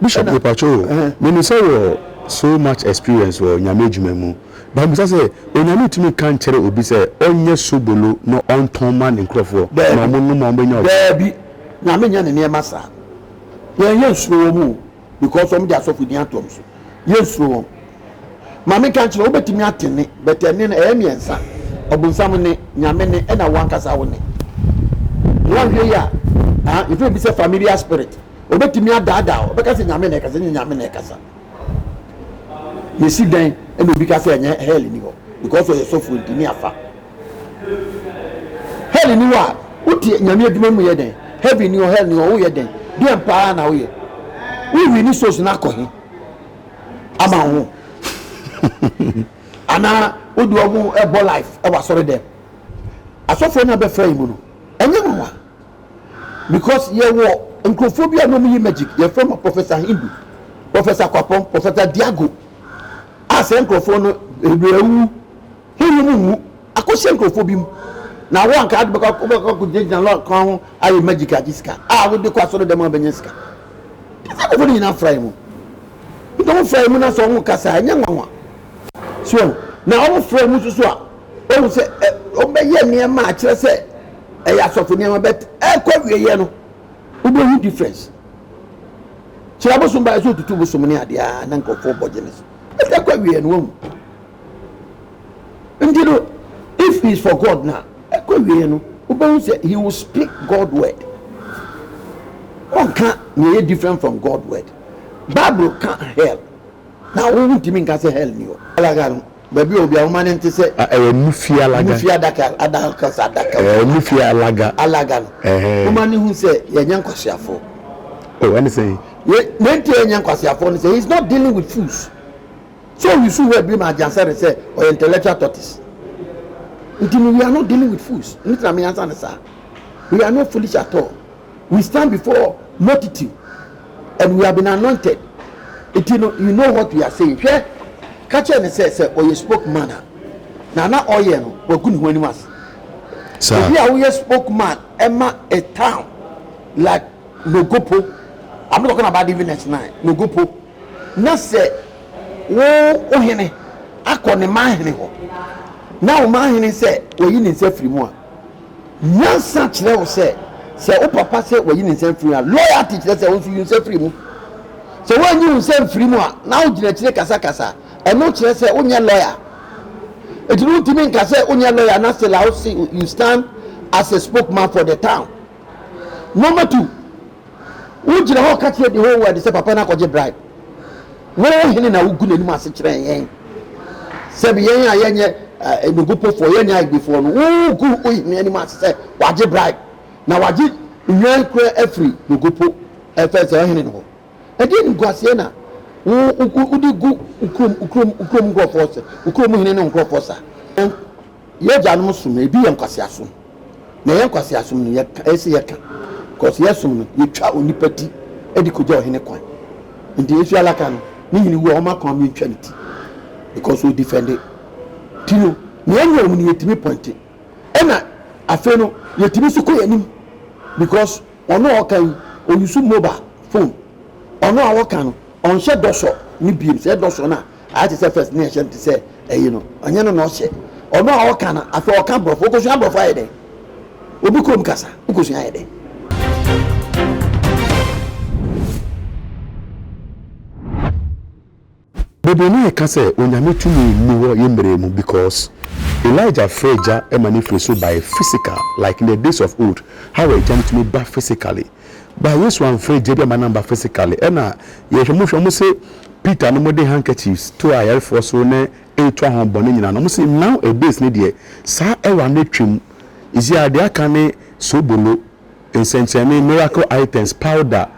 Bishop Ɛna mepakyɛ o, ɛhɛn. menim sɛ wɔ so much experience wɔ Nyame adwuma mu, but mebisa sɛ, Onyame ntumi nka nkyerɛ obi sɛ ɔnyɛ sobolo na ɔntɔn ma ne nkurɔfoɔ na Daabi, ɔmo nom a ɔmo bɛnya ɔdɔ? daabi, Nyame nyɛ ne nneɛma saa. Yɛn yɛnsuro wɔn o, because wɔn de asɔfo din ato wɔn so. Yɛnsuro wɔn. Ma menka nkyerɛ wo, wobɛtumi ate nne, but ɛnne no ɛyɛ mmiɛnsa, ɔbonsam nne, Nyame nne, ɛna wo ankasa wo nne. Woanhwɛ yie a, ah, yɛfrɛ bi sɛ familiar spirit. Obetumi adaadaa wo, ɔbɛka sɛ Nyame na ɛkasa, ɛnyɛ Nyame na ɛkasa. Yɛsi dɛn ɛna obi ka sɛ ɛnyɛ hell ni hɔ because ɔyɛ sɔfo nti ne afa. Hell ni hɔ a, wote Nyame adwuma mu yɛ dɛn? Heaven ni hɔ, hell ni hɔ, woyɛ dɛn? Deɛn paa na woyɛ? Wowi ne souls no akɔ he ama wo ho? Anaa wode wɔn ɛbɔ life ɛwɔ asɔre dɛm? Asɔfoɔ no abɛfra yi mu no, ɛnyɛ nwanwa. Because yɛwɔ nkurɔfoɔ bi a na wɔyi magic, yɛfrɛ mo Professor Hindu, Professor Kwapong, Professor Diago, a saa nkurɔfoɔ no bebree awuwu, honhom nwu, akɔhyɛ nkurɔfoɔ bi mu. Na wo anka ade bɛkɔ wobɛkɔ akɔgyinagyina lɔre kwan ho ayɛ magic agye sika a wode kɔ asɔre dɛm a wobɛnya sika. Nti saa nkurɔfoɔ no nyinaa fra yɛn mu. Nti wɔn fra yɛn mu na sɛ wɔn kasa a ɛnyɛ nwanwa. So na wɔn fra mu nso so a wɔn sɛ wɔbɛyɛ nneɛma a kyerɛ sɛ ɛyɛ asɔfo nneɛma but ɛkɔ awieɛ no wobɛhu difference. Kyerɛ abosom baeɛ sɛ otutu bosom ne adeɛ a na nkurɔfoɔ bɔ gye ne so, but ɛkɔ awieɛ no wahu. Nti no if he is for God na ɛkɔ awieɛ no wobɛhu sɛ he will speak God word. Ɔnka nea ɛyɛ different from God word. Bible ka hell na wo wontumi nka sɛ hell ni hɔ. Alaga no Baabi a obi a nwoma no nte sɛ. A ɛyɛ Nufi Alaga. Nufi adaka, adaka sɛ adaka. Ɛɛ Nufi Alaga. Alaga no. Ɛhɛn. Nwoma no hu sɛ yɛnyɛ nkwaseafoɔ. Oh, ɛne sɛn? Yɛ, nea nti a yɛnyɛ nkwaseafoɔ no sɛ he is not dealing with fools. So ɔyi so word bi ma Agyansare sɛ ɔyɛ intellectual tortoise. Nti no we are not dealing with fools. Ɛno nti na me ansa no saa. We are not foolish at all. We stand before multitude and we have been anointed. Nti no, you know what we are saying. Hwɛ, ka kyerɛ no sɛ sɛ ɔyɛ spokesman a, na na ɔyɛ no, wagu ne ho anim ase. Saa. Obi a woyɛ spokesman ɛma a town like Nogopo, I'm not talking about even S9, Nogopo, na sɛ wo wo hene akɔ ne man hene hɔ, na wo man hene sɛ wayi ne nsa firi mu a, Nyansa kyerɛ wo sɛ, sɛ wo papa sɛ wayi ne nsa afiri mu a, loyalty kyerɛ sɛ wo nso yi wo nsa firi mu. Sɛ woanyi wo nsa amfiri mu a, na wogyina akyire kasakasa a, ɛno kyerɛ sɛ wonyɛ lawyer. Enti no wontumi nka sɛ wonyɛ lawyer na still a wose you stand as a spokesman for the town. Number two, Wogyina hɔ ka kyerɛ the whole world sɛ papa no akɔgye bribe. Wo hene na wogu n'anim ase kyerɛ yɛn. Sɛbi yɛn a yɛnyɛ Enugupofoɔ, yɛnyɛ Aigbefoɔ no, wogu wo hene anim ase sɛ wagye bribe. Na wagye nnwan kora afiri Nugupo ɛfɛ sɛ ɔhene no hɔ. Ɛdeɛ animguaseɛ na wo wode gu wo kurom wo kurom wo kurom nkurɔfoɔ sɛ wo kurom hene ne nkurɔfoɔ saa. Yɛn agyanom som no, ebi yɛ nkwaseasom. Na ɛyɛ nkwaseasom no, yɛka, ɛyɛ sɛ yɛka. Because yɛn som no, yɛtwa onipa ti de kɔgya ɔhene kwan. Nti Esu Alaka no, ne hene wu a, wɔma kwan ma yɛntwa ne ti. Because ɔdifɛnde. Ti no, nea ɛnyɛ wɔn no, yɛtumi pɔnte. Ɛna afei no, yɛtumi nso kɔ yɛn anim. Because ɔno a ɔka yi, ɔyusu mobile phone. Ɔno a ɔka no, ɔnhyɛ dɔsɔ no biem. Sɛ ɛdɔsɔ no a, Ayɛ te sɛ first ne ɛhyɛ no te sɛ ɛyi no, ɔnyɛ no na ɔhyɛ. Ɔno a ɔka no, afei ɔka borɔfo. Wokosua borɔfo ayɛ dɛn? Obi kurom kasa, wokosua ayɛ dɛn? Bebree no reka sɛ Onyame tumi nni hɔ yɛ mmerɛ mu because Elijah frɛɛ gya ma no firi soro baeɛ physical like in the days of old how a gya no tumi ba physically but Yesu amfrɛ gya bi amma no amba physically ɛna yɛhwɛ mo hwɛ ɔmo se Peter no mo de handkerchiefs to ayarefoɔ so ne etu ahonbɔne nyinaa no ɔmo se now a days ne deɛ saa era no atwam you see a deɛ aka ne sobolo nsɛnkyerɛnne miracle items powder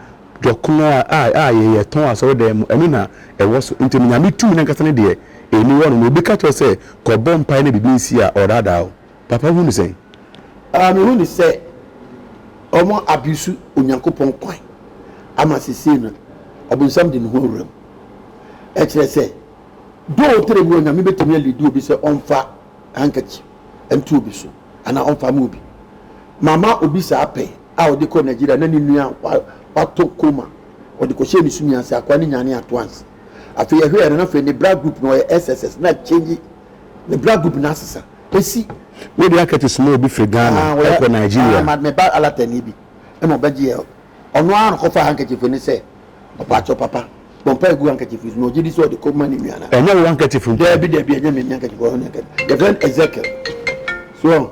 dɔkono a a a yɛ yɛtɔn asɔredan mu ɛno na ɛwɔ so nti no Nyame tumi no ankasa no deɛ ɛni hɔ nom obi ka kyerɛ wo sɛ kɔ bɔ mpaeɛ na biribi nsi a ɔredaadaa wo papa wohu no sɛn? Ah mehu no sɛ ɔmo abuse Onyankopɔn kwan ama sesei no ɔbonsam de ne ho awura mu. Ɛkyerɛ sɛ though tere bi wɔ Nyame bɛtumi alidi obi sɛ ɔmfa handkerchief nto obi so anaa ɔmfa ma obi. Mama obi saa pɛ a ɔde kɔ Nigeria na ne nua watɔ coma. Ɔde kɔhyɛɛ ne sumi ase, akoa no nyanee at once. Afei yɛhwɛɛ no na afei ne blood group no ɔyɛ SSS na change ne blood group no asesa. Esi. Wode akɛte soma obi firi Ghana Ah, wɔyɛ ɛkɔ Nigeria. ah, ma me ba alatani bi ɛna ɔbɛgye yɛ. Ɔno ara na ɔkɔfaa handkerchief no sɛ ɔpaakyɛw papa bɔ mpae gu handkerchief yi so na ɔgye di sɛ ɔde kɔma ne nua no. Ɛnyɛ wo handkerchief nko. Daabi daabi ɛnyɛ me me handkerchief ɔno ne handkerchief. Yɛfrɛ no Ezekiel. So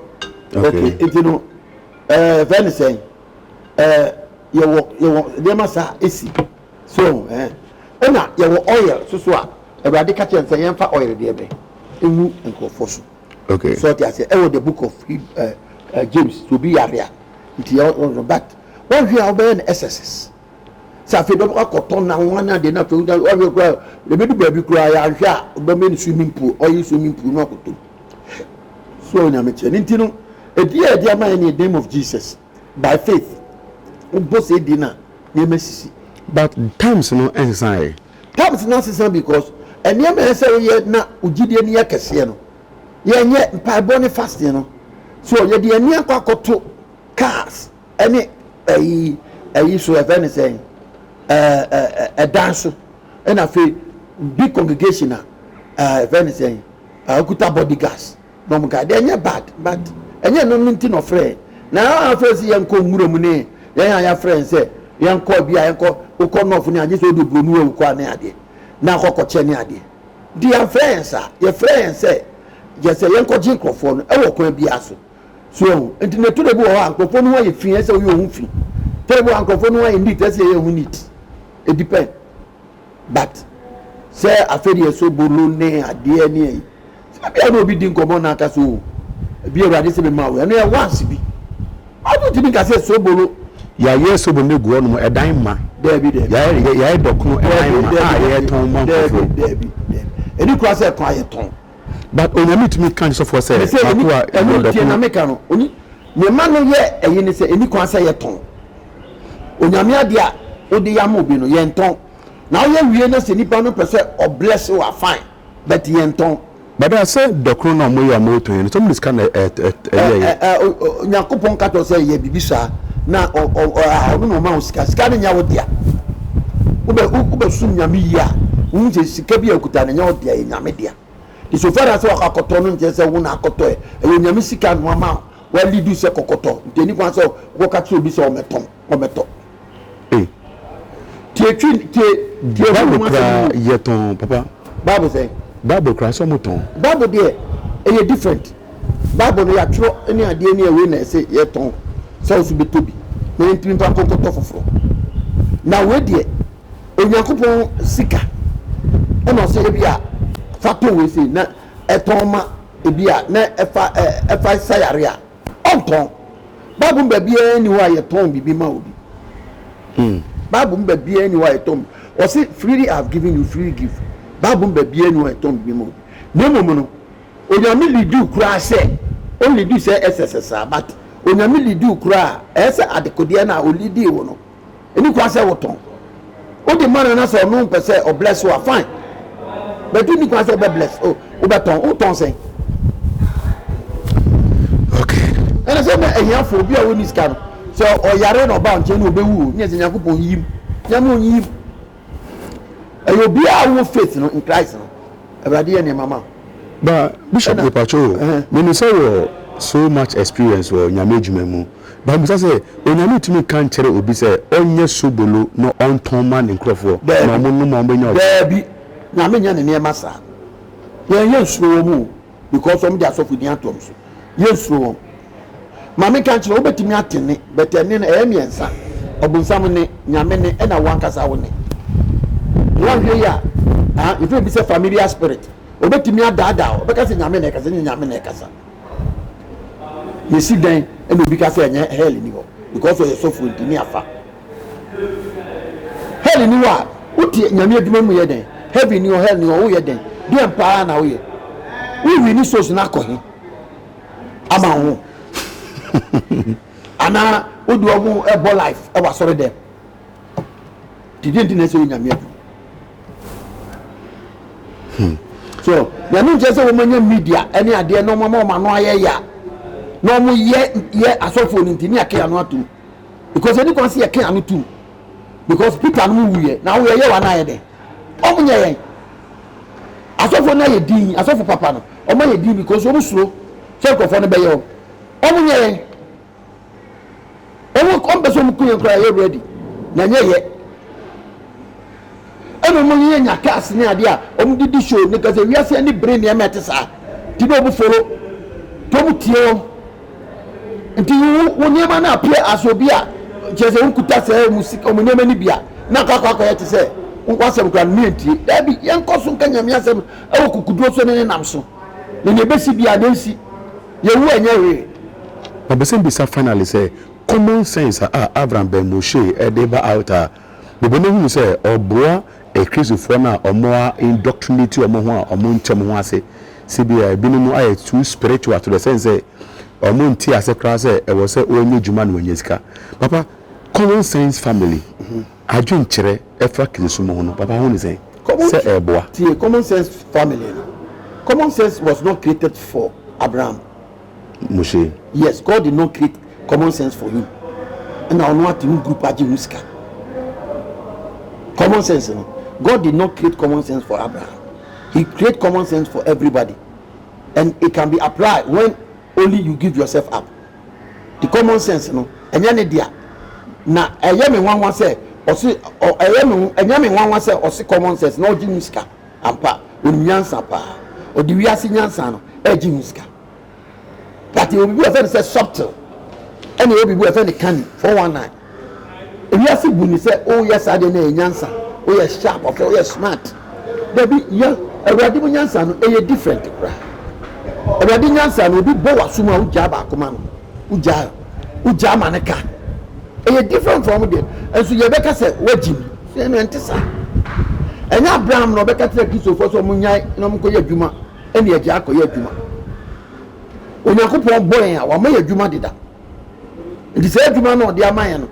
Okay. okay nti no ɛɛ yɛfrɛ no sɛn ɛɛ yɛwɔ yɛwɔ nneɛma saa esi so ɛɛ ɛna yɛwɔ oil soso a Awurade ka kyerɛ sɛ yɛmfa oil deɛ bɛ ngu nkurɔfoɔ so. Okay. So ɔte aseɛ ɛwɔ the book of uh, uh, James so obi yare a nti yɛ ɔno but wɔhwɛ a wɔbɛyɛ no exercise sɛ afei dɔm akɔtɔ na wɔn ne adeɛ na afei wɔhwɛ koraa ebi baabi koraa yɛahwɛ a wɔbɛmɛ no swimming pool ɔyɛ swimming pool no akɔtɔ so onyame kyerɛ ne nti no ɛdi a ɛde ama yɛ ne name of Jesus by faith wobɔ sɛ ɛdi no a nneɛma sisi. But times no ɛnsesa ɛ. Times no asesa because nneɛma a ɛsɛ sɛ woyɛ na wo gyidie no yɛ kɛseɛ no yɛnyɛ, mpaebɔ ne fasting no so yɛde yɛn ani akɔ akɔto cars ɛne ɛyi ɛyi so yɛfrɛ no sɛn ɛɛ ɛɛ ɛdan so ɛna afei big congregation a ɛɛ yɛfrɛ no sɛn ɛɛ okuta bodyguards na wɔn ka deɛ ɛnyɛ bad but ɛnyɛ no no nti na ɔfrɛ yɛn na afrɛ sɛ yɛnkɔ nwura mu ne yɛn a yɛafrɛ yɛn sɛ yɛnkɔ bi a yɛnkɔ wokɔ nɔɔfo ne agye sɛ wode buroni wawu kɔ ne adeɛ na akɔkɔkyɛ ne adeɛ nti yɛamfrɛ yɛn saa. Yɛfrɛ yɛn sɛ yɛ sɛ yɛnkɔgye nkurɔfoɔ no ɛwɔ kwan biara so. So ɛho nti na ɛtɔ da bi wɔ hɔ a nkurɔfoɔ no ho ayɛ fi ɛsɛ woyɛ ho fi. Tɔ da bi wɔ hɔ a nkurɔfoɔ no ho ayɛ neat ɛsɛ yɛyɛ ho neat. It depend. But sɛ afei deɛ sobolo ne adeɛ ne ayi sɛ bia na obi di nkɔmmɔ na aka so o ebi awurade sɛ mema wo ɛno yɛ once bi. Ɔno ntumi nka sɛ sobolo. Yɛayɛ sobolo no gu hɔnom ɛdan ma. Daabi daabi. Yɛayɛ yɛayɛ dɔkono ɛdan ma a yɛtɔn ma nkurɔfoɔ. Daabi daabi daabi. Ɛni kura sɛ ɛtɔn a yɛtɔn. But Onyame tumi ka kyerɛ sɔfoɔ sɛ Mese ɛni makoa ɛno bɔ tie na dɔkono. meka no oni ne ma no yɛ ɛyi ne sɛ ɛni kwan sɛ yɛtɔn. Onyame adeɛ a wode yɛ ama obi no yɛntɔn. Na woyɛ wie na sɛ nipa no pɛ sɛ ɔbless wo a fine but yɛntɔn. But daa sɛ dɔkono na ɔmo yɛ a ɔmo tɔn yɛ no sɛ ɔmo de sika na ɛyɛ yɛ. Nyankopɔn ka kyerɛ wo sɛ yɛ biribi saa na ɔno na ɔma wo sika, sika no nyɛ wo dea. Wobɛ wobɛ som Nyame yie a, wohu sɛ sika bi a okuta no nyɛ wo dea, ɛyɛ Nyame dea. Nti so far as sɛ wakɔ akɔtɔ no nkyerɛ sɛ wo na akɔtɔ ɛ, ɛyɛ Onyame sika na wama wo, walidu sɛ kɔkɔtɔ, nti ɛni kwan sɛ wokɔka kyerɛ obi sɛ ɔmɛtɔn, ɔmɛtɔ. Ei. Tie twi tie tie Bible honhom asɛm koraa no yie. yɛ tɔn papa. Bible sɛn? Bible koraa sɛ ɔmo tɔn. Bible deɛ ɛyɛ different. Bible no yɛatwerɛ ne adeɛ ne ɛwei na ɛsɛ yɛtɔn sɛ wo so bɛtɔ bi na yɛntumi mfa nkɔ nkɔtɔ foforɔ. Na wei deɛ Onyankopɔn sika ɛna ɔsɛ ebi a fa tɔ wei sei na ɛtɔn ma ebi a na ɛfa ɛfa sa yare a ɔntɔn. Bible mu baabiara nni hɔ a yɛtɔn biribi ma obi. Hmm. Bible mu baabiara nni hɔ a yɛtɔn. Ɔse freely I have given you, freely give. Bible mu baabiara nni hɔ a yɛtɔn biribi ma obi. Na mmom no, Onyame lidiw koraa sɛ, ɔnlidiw sɛ ɛsɛsɛ saa, but Onyame lidiw koraa a, ɛyɛ sɛ adekodeɛ no a ɔlidii wo no, Ɛni kwan sɛ wotɔn. Wode ma no na sɛ ɔno mpɛ sɛ ɔbless wo a fine. But wonni kwan sɛ wobɛ bless o wobɛtɔn wotɔn sɛn? Okay. Ɛna sɛ na ahiafo obi a wɔnni sika no sɛ ɔyare na ɔba nkyɛn na ɔbɛwu o ne ɛsɛ Nyankopɔn yim Nyame onyiyim. Ɛyɛ obiara a wowɔ faith no in Christ no Awurade yɛ nneɛma ma wo. Ba Bishop Ɛna mepakyɛ o, ɛhɛn. menim sɛ wɔ so much experience wɔ Nyame adwuma mu, but mebisa sɛ Onyame ntumi nka nkyerɛ obi sɛ ɔnyɛ sobolo na ɔntɔn ma ne nkorɔfoɔ na Daabi, ɔmo nom a ɔmo bɛnya ɔkwa? daabi, Nyame nyɛ ne nneɛma saa. Yɛn yɛnsuro wɔn o because wɔn de asɔfo din ato wɔn so. Yɛnsuro wɔn. Ma menka nkyerɛ wo, wobɛtumi ate nne, but ɛnne no ɛyɛ mmiɛnsa, ɔbonsam nne, Nyame nne, ɛna wo ankasa wo nne. Woanhwɛ yie a, ah, yɛfrɛ bi sɛ familiar spirit. Obɛtumi adaadaa wo, ɔbɛka sɛ Nyame na ɛkasa, ɛnyɛ Nyame na ɛkasa. Yɛsi dɛn ɛna obi ka sɛ ɛnyɛ hell ni hɔ because ɔyɛ sɔfo nti ne afa. Hell ni hɔ a, wote Nyame adwuma mu yɛ dɛn? Heaven ni hɔ, hell ni hɔ, woyɛ dɛn? Deɛn paa na woyɛ? Wowi ne souls no akɔ he? Ama wo ho. Anaa wode wɔn bɔ life wɔ asɔre dɛm. Nti deɛ nti na ɛsɛ onyame adwuma. Hmm. So nyame nkyerɛ sɛ wɔn anya media ne adeɛ na wɔn ama wɔn ano ayɛ ya na wɔn yɛ yɛ asɔfoɔ no nti ne yɛke ano atum because ɛni kwan sɛ yɛke ano tum. Because Peter no mu wuyɛ na woyɛ yɛ wa na ayɛ dɛ. Ɔmo nyɛ yɛn. Asɔfo no ayɛ din, asɔfo papa no, ɔmo ayɛ din because ɔmo suro sɛ nkurɔfoɔ no bɛyɛ wɔn. Ɔmo nyɛ yɛn. Ɔmo ɔmo pɛ sɛ ɔmo ku yɛn koraa yɛ ready na nyɛ yɛ. Ɛna ɔmo yɛ nya cars ne adeɛ a ɔmo de di show ne kasa wiase ani bere nneɛma ɛte saa. Ti na ɔmo follow, ti ɔmo tie wɔn. Nti wo wo nneɛma no appear as obi a kyerɛ sɛ wokuta sɛ ɔmo sika ɔmo nneɛma no bi a na akɔ akɔ akɔyɛ te sɛ w'asɛm koraa no ne yɛntie. Daabi, yɛnkɔ so nka Nyame asɛm ɛwɔ kukuduro so ne ne nam so. Na nea ɛbɛsi biara na ɛnsi. Yɛwu a ɛnyɛ hwee. Mepɛ sɛ mibisa finally sɛ, common sense a Avram Ben Moshe de ba out a, mebɔ no hunu sɛ ɔboa Akristofoɔ no a ɔmo a indoctrinate ɔmo ho a ɔmo nte ɔmo ho ase sɛ bi a ebinom ayɛ too spiritual to the sense sɛ ɔmo nte ase koraa sɛ ɛwɔ sɛ ɔnyɛ adwuma na wanya sika. Papa, common sense family adwenkyerɛ ɛfa Kristosom ho no, papa hu ne sɛn? Common Sɛ ɛɛboa? Tie, common sense family no, common sense was not created for Abraham. Moshe. Yes, God did not create common sense for him. Ɛna ɔno ate ho group agye ho sika. Common sense no, God did not create common sense for Abraham. He create common sense for everybody. And it can be applied when only you give yourself up. The common sense no, ɛnyɛ ne dea. Na ɛyɛ me nwanwa sɛ ɔse ɔ ɛyɛ me ɛnyɛ me nwanwa sɛ ɔse common sense na ɔgye ho sika. Ampa, onim nyansa paa. Ɔde wiase nyansa no ɛgye ho sika. But yɛwɔ biribi a yɛfrɛ no sɛ subtle, ɛna yɛwɔ biribi a yɛfrɛ no cunning, 419. Ewiase bu no sɛ woyɛ saa deɛ no ɛyɛ nyansa, woyɛ sharp, ɔfɛ, woyɛ smart. Dabi, yɛ Awurade mu nyansa no ɛyɛ different koraa. Awurade nyansa no, obi bɔ w'asom a wogyaa baako ma no, wogyaa, wogyaa ma no ka. Ɛyɛ different from deɛ, nso yɛbɛka sɛ woagyi mi. Sɛ ɛno ɛnte saa. Ɛnyɛ Abraham na ɔbɛka kyerɛ Kristofoɔ sɛ wɔn nyae na wɔn nkɔyɛ adwuma ɛne agya akɔyɛ adwuma. Onyankopɔn bɔ yɛn a wama yɛ adwuma deda. Nti saa adwuma no ɔde ama yɛn no,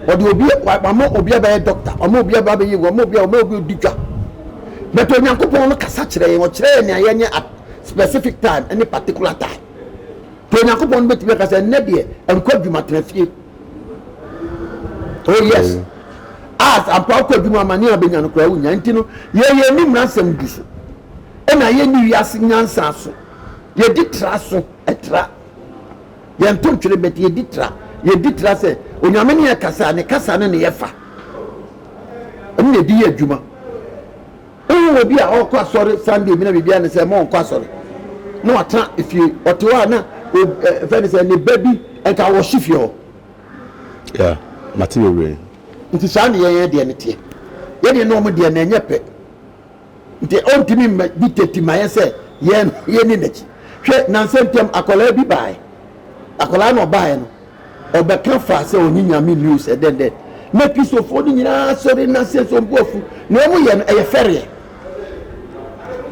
ɔde obi wama obi abɛyɛ dɔkta, wama obi aba abɛyɛ wama obi wama obi odi dwa. But Onyankopɔn no kasa kyerɛ yɛn, ɔkyerɛ yɛn nea yɛnyɛ at specific time ɛne particular time. Nti Onyankopɔn no bɛtumi aka sɛ nnɛ deɛ nkɔ adwuma tena fie. Oh yes. As ampa wokɔ adwuma ama ne abɛnya no koraa wonya. Nti no yɛyɛ ni mmaransɛm du so. Ɛna yɛnni wiase nyansa so. Yɛdi tra so, ɛtra. Yɛnto ntwene but yɛdi tra. Yɛdi tra sɛ Onyame ne yɛ kasa a, ne kasa no ne yɛfa. Ɛno na yɛde yɛ adwuma. Wohu obi a ɔkɔ asɔre Sunday bi na biribiara ne sɛ ma ɔnkɔ asɔre. Na watena efie. Ɔte hɔ a na fɛ ne sɛ ne ba bi nka wɔhye fie hɔ. Yeah, mate bebree. Nti saa ne yɛn deɛ no teɛ. Yɛn deɛ ne wɔn deɛ no ɛnyɛ pɛ. Nti ɔntumi mma dictate ma yɛn sɛ yɛn yɛnni n'akyi. Hwɛ, nnansa ntam akwadaa bi baeɛ. Akwadaa no ɔbaeɛ no, ɔbɛka faa sɛ ɔnye Nyame nni o sɛ dɛn dɛn. Na Kristofoɔ no nyinaa sɔre na sɛ sɛ ɔmbu afu. Nea wɔyɛ no, ɛyɛ fɛreɛ.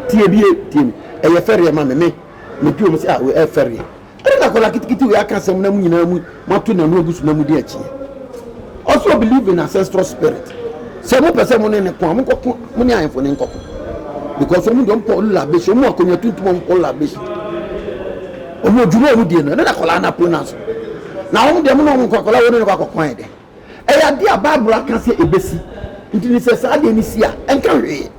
Tie bie, tie me. Ɛyɛ fɛreɛ ma me. Me, medwe wɔn sɛ, ah, wei ɛyɛ fɛreɛ. Ɛna na akwadaa ketekete wei aka asɛm na mo nyinaa mu moato n'ano agu so na modi akyiɛ. Ɔsɛ o believe in ancestral spirit. Sɛ mo pɛ sɛ mo ne ne ko a, mo nkɔko, mo ne ahemfo ne nkɔko. Because wɔn deɛ wɔn pɔ labish, wɔn akonnwa tuntum wɔn pɔ labish. Wɔn adwuma wɔn die no, ɛna na akwadaa no apronounce. Na wɔn deɛ mo ne wɔn nkɔ akwadaa wɔn ne no kɔ akɔko ayɛ dɛ. Ɛyɛ adeɛ a Bible aka sɛ ebesi. Nti ne sɛ saa adeɛ no si a, ɛnka hwee.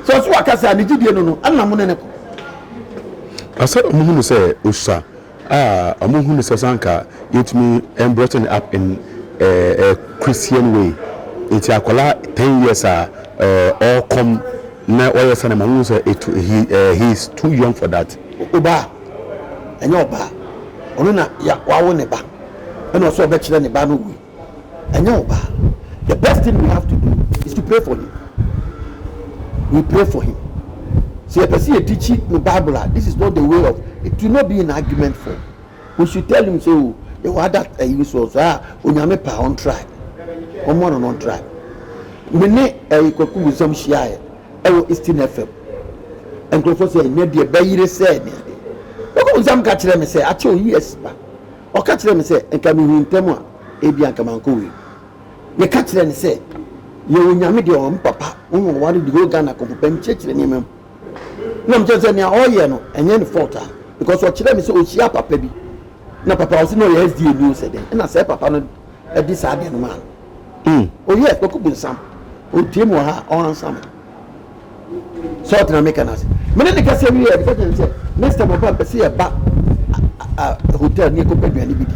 Sɛ ɔso waka sɛ a ne gyidie no no ɛna mo ne no kɔ. Na sɛ ɔmo hunu sɛ osua a ɔmo hunu sɛ sanka yɛtumi broughten up in a Christian way nti akwadaa 10 years a ɔɔkɔm na ɔyɛ sɛ na ma ɔmo hu sɛ it he is too young for that. Obaa ɛnyɛ ɔbaa ɔno na ya wawo ne ba ɛna ɔsɛ ɔbɛkyerɛ ne ba no wei. Ɛnyɛ ɔbaa. The best thing we have to do is to pray for him. We pray for him. Sɛ yɛpɛ sɛ yɛtikyi no Bible a, this is not the way of it will not be in argument form. We should tell him say o yɛwɔ ada ɛyi so so a Onyame pa ɔntry. Ɔmmoa no na ɔntry. Me ne ɛyi Kwaku Busam hyiaeɛ ɛwɔ Eastern FM. Nkurɔfoɔ sɛ ɛnyɛ deɛ bɛyere sɛ ne adeɛ. Kwaku Busam ka kyerɛ me sɛ akyɛ o years ba. Ɔka kyerɛɛ me sɛ, Nka mehuu ntɛm a, ebia anka mankɔ wei. Meka kyerɛɛ no sɛ, Yɛwɔ Nyame deɛ ɔwɔ me papa, wo na ɔware the whole Ghana kɔmfo pɛ, mekyerɛkyerɛ nneɛma mu. Na mekyerɛ sɛ nea ɔyɛ no, ɛnyɛ ne fault a, because ɔkyerɛɛ me sɛ ɔhyia papa bi, na papa ɔse na ɔyɛ SDA ni o sɛ dɛn, ɛna sɛɛ papa no de saa adeɛ no maa no. Oh yes, Kwaku Bonsam. Ɔtie mu wɔ ha a, ɔansa me. Sɛ ɔte na meka no ase. Me ne ne kasa wie a, meka kyerɛ no sɛ, next time ɔba a, mpɛ sɛ yɛba hotel ne yɛkɔpɛ aduane bi di.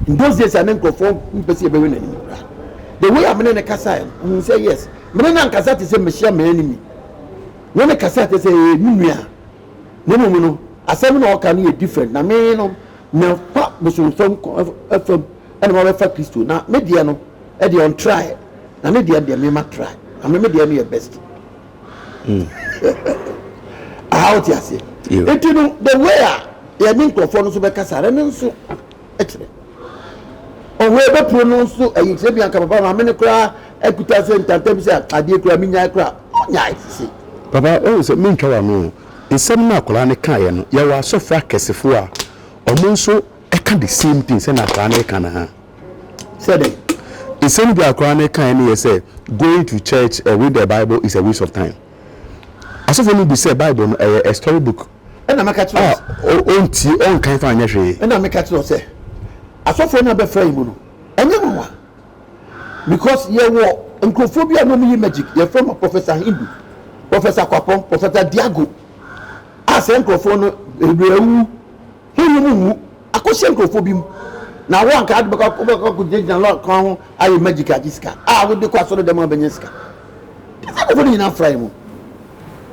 In those days a ne nkurɔfoɔ mpɛ sɛ yɛbɛhwɛ n'anim koraa. The way a me ne ne kasaeɛ no, ɔhuu sɛ yes. Me ne no ankasa te sɛ mehyia my enemy. Me ne no kasae te sɛ ɛyɛ me nua. Na mmom no, asɛm na ɔka no yɛ different. Na me no, mafa bosomfam fam ɛna mabɛfa Kristo. Na me deɛ no, ɛdeɛ ɔntraeɛ. Na ne deɛ deɛ me ma try. Na me me deɛ no yɛ best. Aha wote aseɛ. Nti no, the way a yɛne nkurɔfoɔ no nso bɛkasa no, ɛno nso kyerɛ. Ɔhɔ ɛbɛpuro no nso ɛyi sɛ bi anka papa maame no koraa akuta sɛ ntanta bi sɛ adeɛ koraa menyae koraa ɔnyae sese. Papa wohu sɛ mentwa w'ano o, nsɛm no a akwadaa no kaeɛ no yɛwɔ asɔfoɔ akɛsefoɔ a wɔn nso ka the same thing sɛnea akwadaa no reka no ha. Sɛ dɛn? Nsɛm bi a akwadaa no kaeɛ no yɛ sɛ going to church and read the bible is a waste of time. Asɔfoɔ no bu sɛ bible no ɛyɛ a story book. Ɛna maka kyerɛ wo sɛ. A ɔntie, ɔnkan fa nyɛ hwee. Ɛna meka kyerɛ wo sɛ, asɔfoɔ no a bɛfra yi mu no, ɛnyɛ nwanwa. Because yɛwɔ nkurɔfoɔ bi a na wɔyi magic, yɛfrɛ wɔn Professor Hindu, Professor Kwapong, Professor Diago, a saa nkurɔfoɔ no bebree awuwu. Honhom nwu, akɔhyɛ nkurɔfoɔ bi mu. Na wo anka ade bɛkɔ wobɛkɔ akɔgyinagyina lɔre kwan ho ayɛ magic agye sika a wode kɔ asɔre dɛm a wobɛnya sika. Nti saa nkurɔfoɔ no nyinaa fra yɛn mu.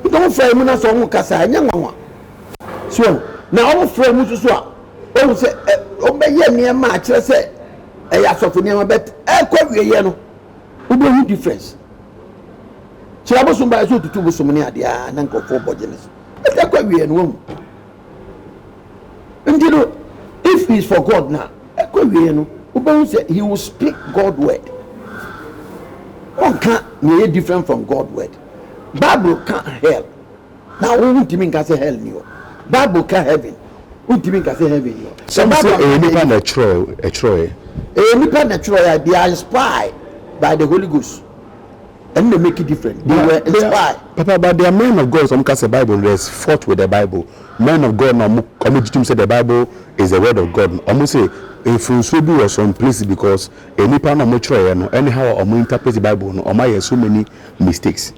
Nti wɔn fra yɛn mu na sɛ wɔn kasa a ɛnyɛ nwanwa. So wɔn na wɔn fra mu nso so a wɔn sɛ ɛ wɔn bɛyɛ nneɛma a kyerɛ sɛ ɛyɛ asɔfo nneɛma but ɛkɔ awieɛ no wobɛhu difference. Kyerɛ abosom ba ɛsɛ otutu bosom ne adeɛ a na nkurɔfoɔ bɔ gye ne so. Ɛsɛ ɛkɔ awieɛ no wɔn. Nti no if he is for God na ɛkɔ awieɛ no wobɛhu sɛ he will speak God word. Ɔnka nea ɛyɛ different from God word. Bible ka hell na wo wontumi nka sɛ hell ni hɔ. Bible ka heaven wontumi nka sɛ heaven ni hɔ. Sɛ Bible ɛyɛ nipa na ɛtwerɛ ɛtwerɛɛ. Ɛyɛ nipa na ɛtwerɛɛ they are inspired by the Holy Ghost. Ɛno na make it different. They were inspired. Papa, but there are men of God some ka sɛ Bible no there's fault with the Bible. Men of God na ɔmo ɔmo gye tom sɛ the Bible is the word of God no. Ɔmo se mfomsoɔ bi wɔ some places because nnipa no a ɔmo twerɛeɛ no ɛne how a ɔmo interpret Bible no ɔmo ayɛ so many mistakes.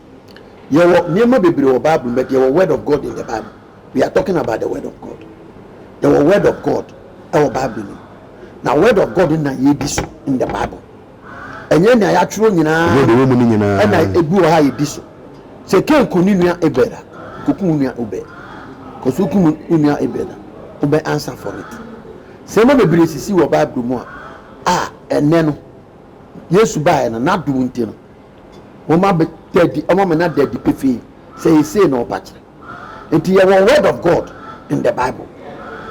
Yɛwɔ nneɛma bebree wɔ Bible mu but yɛwɔ word of God in the Bible. We are talking about the word of God. Yɛwɔ word of God ɛwɔ Bible no mu. Na word of God no na yɛdi so in the Bible. Ɛnyɛ nea yɛatwerɛ nyinaa Ɛnyɛ deɛ ɛwɔ mu no nyinaa. ɛna ebi wɔ ha a yɛdi so. Sɛ Kain ku ne nua Abel a, kɔku wo nua Obed. Kɔso wokum wo nua Abel a, wobɛ answer for it. Sɛ nneɛma bebree sisi wɔ Bible mu a, a ɛnnɛ no, Yesu baeɛ no, n'adom nti no, wɔabɛda adi, wɔama no ada adi pefee sɛ ɛyɛ sei na ɔba kyerɛ. Nti yɛwɔ word of God in the bible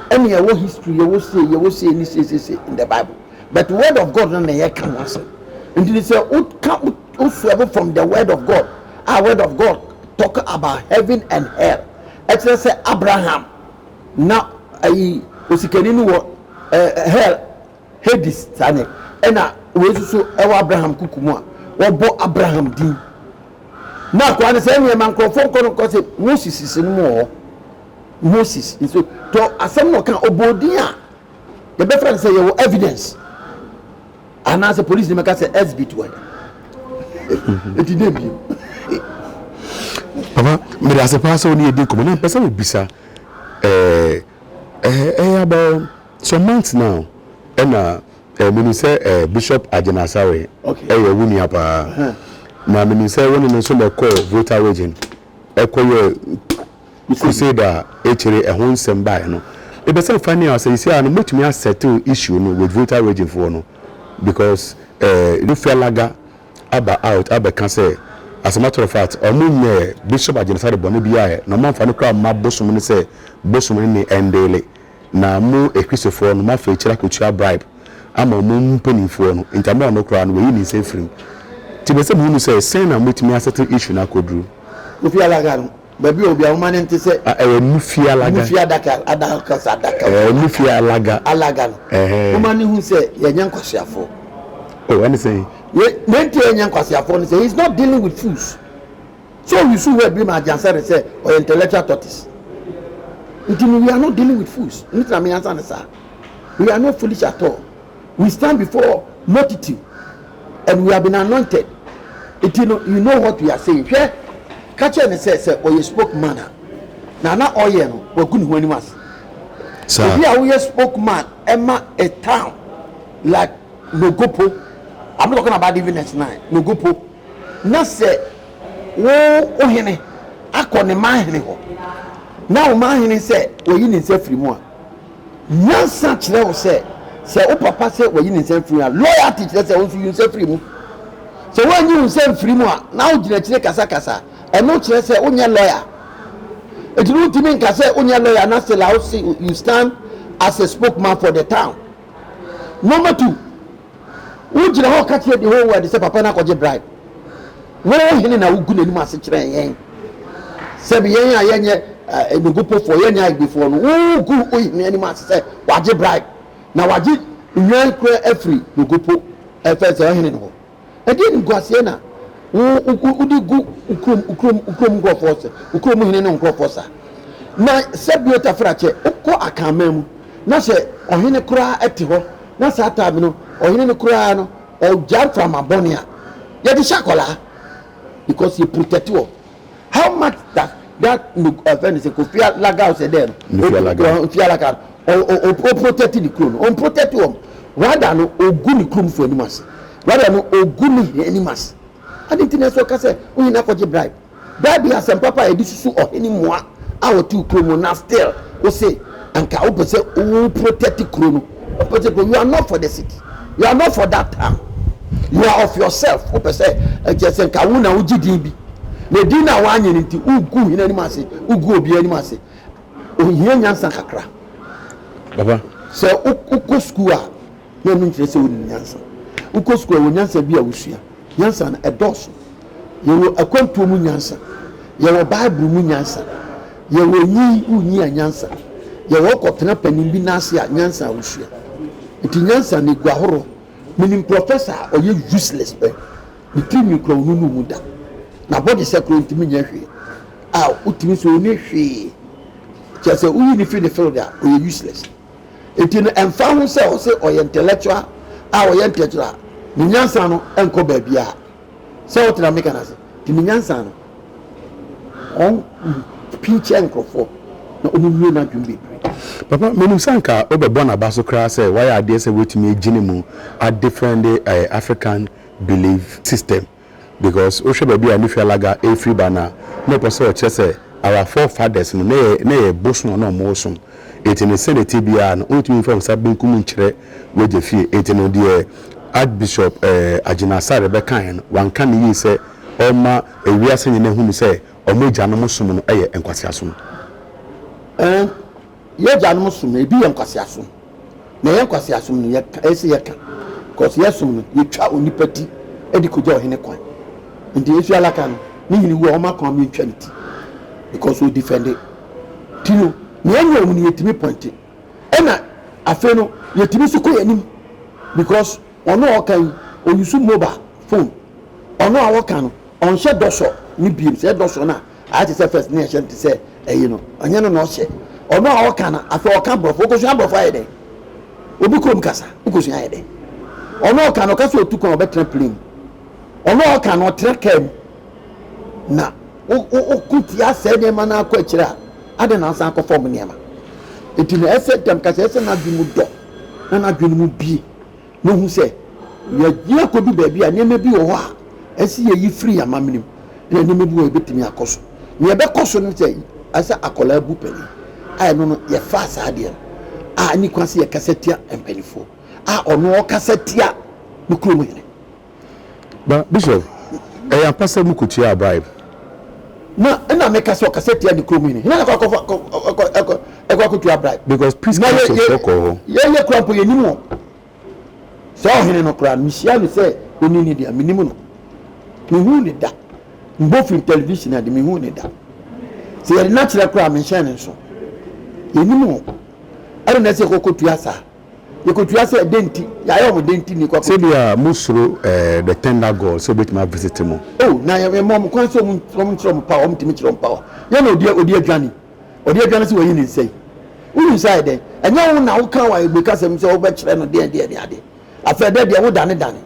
ɛna yɛwɔ history yɛwɔ sei yɛwɔ sei ne sei sei sei in the bible but word of God no na yɛka ho asɛm nti sɛ woka wo swerve from the word of God a word of God talk about heaven and hell ɛkyerɛ sɛ Abraham na ayi osikani no wɔ eh, hell Hades saa ne ɛna wei nso so ɛwɔ Abraham kuku mu a wɔbɔ Abraham din Na akoa no sɛ ɛneɛ ma nkurɔfoɔ nkɔ no nkɔ sɛ Moses si no mu wɔ hɔ. Moses nso tɔ asɛm na ɔka ɔbɔ din a yɛbɛfrɛ no sɛ yɛwɔ evidence anaasɛ polisi no bɛka sɛ exhibit wɔ ɛti dɛ bio. Papa mede ase paa sɛ wo ne yɛdi nkɔmmɔ na mpɛ sɛ mebisa ɛɛ ɛyɛ about some months now ɛna Eh, menim sɛ eh, Bishop Agyen Asare Okay. ɛyɛ wo nua paa. Na menim sɛ wo ne no nso na ɛkɔɔ Volta Region ɛkɔyɛɛ crusade a ekyire ɛho nsɛm baeɛ no. Mepɛ sɛ mfa nea sɛ seesei a no mobɛtumi asettle issue no with Volta Region foɔ no because eh, Nufialaga aba out abɛka sɛ as a matter of fact ɔmo nyɛɛ Bishop Agyen Asare bɔne biara ɛ na ɔmo amfa no koraa amma bosom no sɛ bosom no ne ɛndeele. Na mo Akristofoɔ no, moafa akyire akɔtua bribe ama wɔn mpanimfoɔ no, nti ama ɔno koraa no, wayi ne nsa afiri mu. Nti mepɛ sɛ mehunu sɛ, sɛn na mobɛtumi asettle issue no akɔduru? Kofi Alaga no, baabi a ɔwɔ biara, momma no nte sɛ. Ah, ɛyɛ Nufi Alaga. Nufi Adaka, Adaka, sɛ Adaka. Ɛɛ, Nufi Alaga. Alaga no. Ɛhɛn. Momma no nhu sɛ yɛnyɛ nkwaseafoɔ. Oh, ɛne sɛn? Yɛ, nea nti a yɛnyɛ nkwaseafoɔ ne sɛ, he is not dealing with fools. So you see where bi ma Ajansare sɛ ɔyɛ intellectual tortoise. Nti no we are not dealing with fools. Nti na me ansa ne saa. We are not foolish at all. We stand before multitude. And we have been anointed. Nti no, you know what we are saying. Hwɛ, ka kyerɛ no sɛ, sɛ ɔyɛ spokesman a, na na ɔyɛ no, wagu ne ho anim ase. Saa. Obi a woyɛ spokesman ɛma a town like Nogopo, I'm not talking about even S9, Nogopo, na sɛ wo wo hene akɔ ne man hene hɔ, na wo man hene sɛ wayi ne nsa firi mu a, Nyansa kyerɛ wo sɛ, sɛ wo papa sɛ wayi ne nsa afiri mu a, loyalty kyerɛ sɛ wo nso yi wo nsa firi mu. Sɛ woanyi wo nsa amfiri mu a, na wogyina akyire kasakasa a, ɛno kyerɛ sɛ wonyɛ lawyer. Enti no wontumi nka sɛ wonyɛ lawyer na still a wose you stand as a spokesman for the town. Number two, Wogyina hɔ ka kyerɛ the whole world sɛ papa no akɔgye bribe. Wo hene na wogu n'anim ase kyerɛ yɛn. Sɛbi yɛn a yɛnyɛ Enugupofoɔ, yɛnyɛ Aigbefoɔ no, wogu wo hene anim ase sɛ wagye bribe. Na wagye nnwan kura afiri Nugupo ɛfɛ sɛ ɔhene no hɔ. Ɛdeɛn animguaseɛ na wode gu wo kurom, wo kurom, wo kurom nkurɔfoɔ sɛ, wo kurom hene ne wo nkurɔfoɔ saa? Na sɛ bio tafrakyɛ, wokɔ Akanman mu na sɛ ɔhene koraa te hɔ na saa time no ɔhene no koraa no ɔgya mframa bɔne a, yɛde hyɛ akwadaa because yɛ protect wɔ. How much does that no ɛfɛ no sɛ Kofi Alaga sɛ dɛ no? Kofi Alaga. Kofi Alaga o o o protect ne kuro no, ɔn protect wɔn. Rather no ogu ne kurom fo anim ase. Rather no ogu ne hene anim ase. Adi nti na ɛsɛ ɔka sɛ wohene akɔgye bribe. Bribe yɛ asɛm papa a yɛde susu ɔhene mmoa a ɔte wo kurom na still wose anka wopɛ sɛ wo protect kuro no. Wopɛ sɛ kuro, you are not for the city. You are not for that town. You are of yourself. Wopɛ sɛ ɛkyɛ sɛ nka wo na wogye din bi. Na din no a woanyɛ no nti wogu hene anim ase, wogu obi anim ase. Ohia nyansa kakra. Papa. Sɛ wokɔ sukuu a, na ɛno nkyerɛ sɛ wonim nyansa. Wokɔ sukuu a, ɛwɔ nyansa bi a wosua. Nyansa no, ɛdɔɔso. Yɛwɔ akwantuo mu nyansa. Yɛwɔ Bible mu nyansa. Yɛwɔ nyi, wonyi a nyansa. Yɛwɔ wokɔtena panin bi nan ase a, nyansa a wosua. Nti nyansa no, ɛgu ahoroɔ. Menim professor a ɔyɛ useless pɛ. Ne tirinwi koraa ɔnunuu mu da. N'abɔdesɛ koraa ɔntumi nyɛ hwee. A wotumi sɛ ɔnni hwee. Kyerɛ sɛ woyi no firi ne field a, ɔyɛ useless. Enti no ɛmfa ho sɛ ɔse ɔyɛ intellectual a ɔyɛ intellectual a, ne nyansa no nkɔ baabiara. Sɛ wote na meka no ase? Nti ne nyansa no, ɔmpii kyerɛ nkurɔfoɔ na ɔmumue n'adwene bebree. Papa, menim sɛ anka wobɛbɔ n'aba so koraa sɛ wayɛ adeɛ sɛ watumi agyina mu adefɛnde African belief system. Because wohwɛ baabi a Nufi Alaga ɛfiri ba no a, na ɔpɛ sɛ ɔkyerɛ sɛ our forefathers no na ɛyɛ na ɛyɛ bosom a na wɔn som. Enti no sɛdeɛ ɛteɛ biara no wontumi mfa wo nsa benkum nkyerɛ w'agya fie. Enti no deɛ Archbishop eh, Agyina Asare bɛkaeɛ no wanka no yie sɛ ɔma ewiase nyinaa hunu sɛ wɔn agyanom som no yɛ nkwaseasom. Ɛn, yɛn agyanom som no ebi yɛ nkwaseasom. Na ɛyɛ nkwaseasom no yɛka ɛyɛ sɛ yɛka because yɛsom no yɛtwa onipa ti de kɔgya ɔhene kwan nti Yesu alaka no ne hene wu a ɔma kwan ma yɛntwa ne ti because ɔdifɛnde ti no nea ɛnyɛ ɔmu no yɛtumi pɔnte ɛna afei no yɛtumi nso kɔ yɛn anim because ɔno a ɔka yi ɔyusu mobile phone ɔno a ɔka no ɔnhyɛ dɔsɔ ne biem sɛ dɔsɔ no a Ayɛ te sɛ first ne yɛhyɛ no te sɛ ɛyi no, ɔnyɛ no na ɔhyɛ. Ɔno a ɔka no, afei ɔka borɔfo. Wokosua borɔfo ayɛ dɛn? Obi kurom kasa, wokosua ayɛ dɛn? Ɔno a ɔka no, ɔka sɛ ɔtu kwan ɔbɛtena plane mu. Ɔno a ɔka no, ɔtena kaa mu. Na woko tia sɛɛ nneɛma no akɔ akyire a, adɛn na asan akɔ fam nneɛma? Nti no ɛsɛ dɛm kasa, ɛsɛ n'adwene mu dɔ na n'adwene mu bie. na ohu sɛ yɛatumi akodu baabi a nneɛma bi wɔ hɔ a ɛsɛ sɛ yeyi firi yɛn amammerɛ mu, na nneɛma bi wɔ hɔ a ebetumi akɔ so. Nea ɛbɛkɔ so ne sɛ, ɛsɛ sɛ akwadaa bu panyin, a ɛno no yɛfaa saa adeɛ no, a ɛnni kwan sɛ yɛkasa tia mpanimfoɔ, a ɔno ɔkasa tia ne kurom hene. Ba Bishop, ɛyɛ ampa sɛ mo kɔtuaa bribe? Na ɛna meka sɛ ɔkasa tia ne kurom hene. Hena na ɛkɔ akɔfa ɛkɔ ɛkɔ ɛkɔ akɔtua bribe? Because peace council foɔ kɔɔ hɔ. Yɛyɛ kura mpo yɛnim wɔn. Saa ɔhene no koraa mehyia no sɛ ɔni ne deɛ menim no. Mehuu ne da. Mbɔ firi television ade mehuu ne da. Sɛ yɛde no akyerɛ koraa menhyɛn ne nso. Yɛnim wɔn. Ɛna na ɛsɛ yɛkɔkɔtua saa. Yɛkɔtua sɛ dɛn nti? Yɛayɛ wɔn dɛn nti na yɛkɔ akɔtua? Sɛbia mo suro eh, the tender God sɛ obetumi a visit mo. Oh, na yɛ yɛma wɔn kwan sɛ wɔn wɔn nkyerɛ wɔn power, wɔn tumi kyerɛ wɔn power. Yɛn na odi odi adwane, odi adwane sɛ wayi ne nsa yi. Woyi nsa ayɛ dɛn? Ɛnyɛ wo na woka wɔ Ayigbe kasam sɛ wobɛkyerɛ no deɛn deɛn ne adeɛ. Afei ɛdɛ deɛ wodane dane.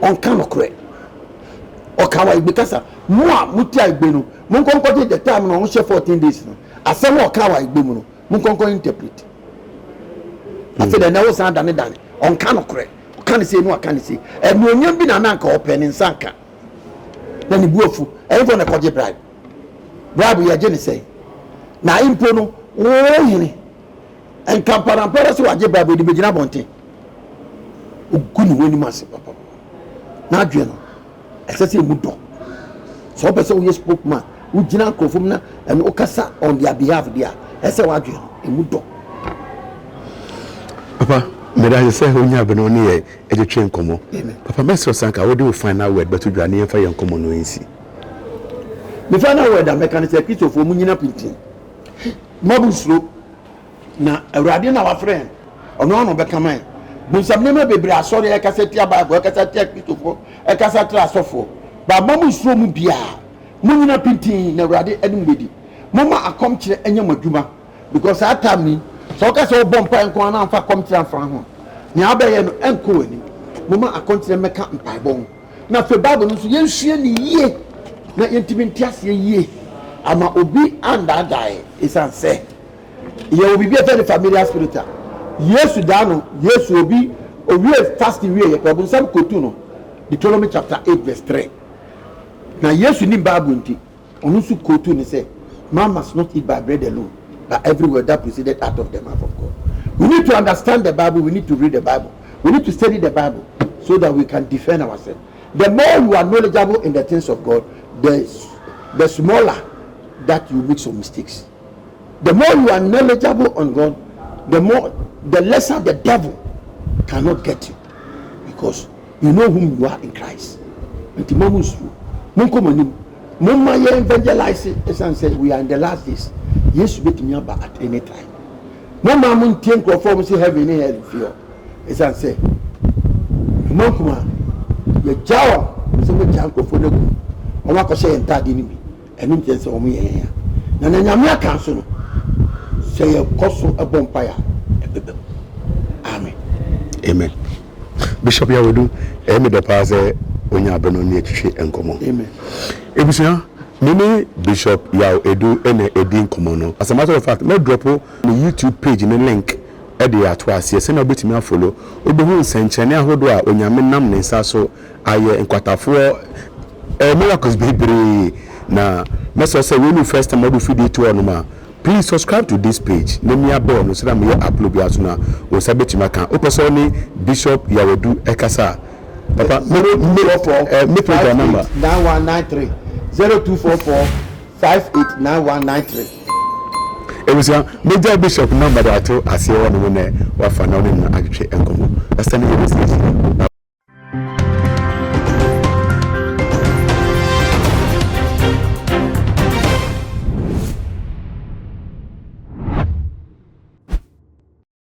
Ɔnka nokorɛ. Ɔka wɔ Ayigbe kasa. Mo a mote Ayigbe no, monkɔ nkɔgye the time no a wɔhyɛ 14 days no, asɛm a ɔka wɔ Ayigbe mu no, monkɔ nkɔ interpret. Afei deɛ ɛnɛ wosan dane dane. Ɔnka nokorɛ. Ɔka ne sei na waka ne sei. Anuonyam bi na na anka ɔpɛ, ne nsa nka. Na ne bu afu. Ɛhefoɔ na ɛkɔgye bribe? Bribe yɛgye ne sɛn? Na mpo no, wo hene, nkamparampara sɛ wagye bribe, ɔde bɛgyina abɔnten. Ɔgu ne ho anim ase papapapa. N'adwene no, ɛsɛ sɛ emu dɔ. Sɛ wopɛ sɛ woyɛ spokesman, wogyina nkurɔfoɔ mu na ɛno wokasa on their behalf deɛ a, ɛsɛ sɛ w'adwene no, emu dɔ. Papa, meda ase sɛ wonya bere na wo ne yɛn retwetwe nkɔmmɔ. Papa, mɛsrɛ sɛ anka wode wo final word bɛto dwa na yɛmfa yɛn nkɔmmɔ no nsi. Me final word a mɛka ne sɛ, Kristofoɔ, monnyina pintinn. Mma monnsuro. Na Awurade na wafrɛ yɛn, ɔno ara na ɔbɛka ma yɛn. Bonsam nneɛma bebree asɔre a ɛkasa tia Bible, ɛkasa tia Kristofoɔ, ɛkasa tia asɔfoɔ. Ba mma mo nsuro mu biara. Monyina pintinn na Awurade ne mo bɛdi. Momma akɔmkyerɛ nyɛ mo adwuma because saa time yi, sɛ woka sɛ wobɔ mpaeɛ nko ara na amfa akɔmkyerɛ amfra ho a, nea wobɛyɛ no ɛnkɔ w'anim. Momma akɔmkyerɛ mmɛka mpaebɔ ho. Na afei Bible no nso yɛnsua no yie na yɛntumi nte aseɛ yie ama obi andaadaa yɛn ɛsiane sɛ Yɛwɔ biribi a yɛfrɛ no familiar spirit a Yesu daa no, Yesu obi owie fasting wie yɛ pɛ ɔbonsam kotu no, Deuteronomy chapter 8 verse 3. Na Yesu nim Bible nti, ɔno nso kotu no sɛ, man must not eat by bread alone, but every word that proceeded out of the mouth of God. We need to understand the Bible, we need to read the Bible, we need to study the Bible so that we can defend ourselves. The more you are knowledgeable in the things of God, the, the smaller that you make some mistakes. The more you are knowledgeable on God, the more the lesser the devil cannot get you because you know whom you are in Christ. Nti mo mo nsuro, mo nkɔ mo anim, mo ma yɛ evangelize esan sɛ we are in the last days. Yesu betumi aba at any time. Mo ma mo ntie nkurɔfoɔ mo si heaven ne hell fi hɔ esan sɛ mo nkuma yɛgya wɔn sɛ mo gya nkurɔfoɔ no agu wɔn akɔhyɛ yɛn ntaade no bi. Ɛno nkyerɛ sɛ wɔyɛ yɛn a. Na nea Nyame aka nso no, sɛ yɛkɔ so bɔ mpae a, ɛbɛba mu. Amen. Amen. Bishop Yawedu, ɛyɛ me dɛ paa sɛ wonya abɛ no ne yɛtwetwe nkɔmmɔ. Amen. Ebusua, me ne Bishop Yaw Edu na ɛdi nkɔmmɔ no. As a matter of fact, mɛ drop ne YouTube page ne link de ato aseɛ sɛnea wobɛtumi afollow. Wobɛhu nsɛnkyerɛnne ahodoɔ a Onyame nam ne nsa so ayɛ nkwatafoɔ eh, miracles bebree na mɛsrɛ sɛ wei ne first time wode fidie to hɔnom a please subscribe to this page na mia bell no sɛdeɛ meyɛ upload biara so no a wo nsa bɛtumi aka wopɛ sɛ ɔne Bishop Yawadu ɛkasa a papa me me eh, me program number 9193 0244 589193. Ebusua megya Bishop number de ato aseɛ hɔ nom nɛ wafa na ɔne no atwetwe nkɔmmɔ. Pastor ne yɛbɛsi ahyia.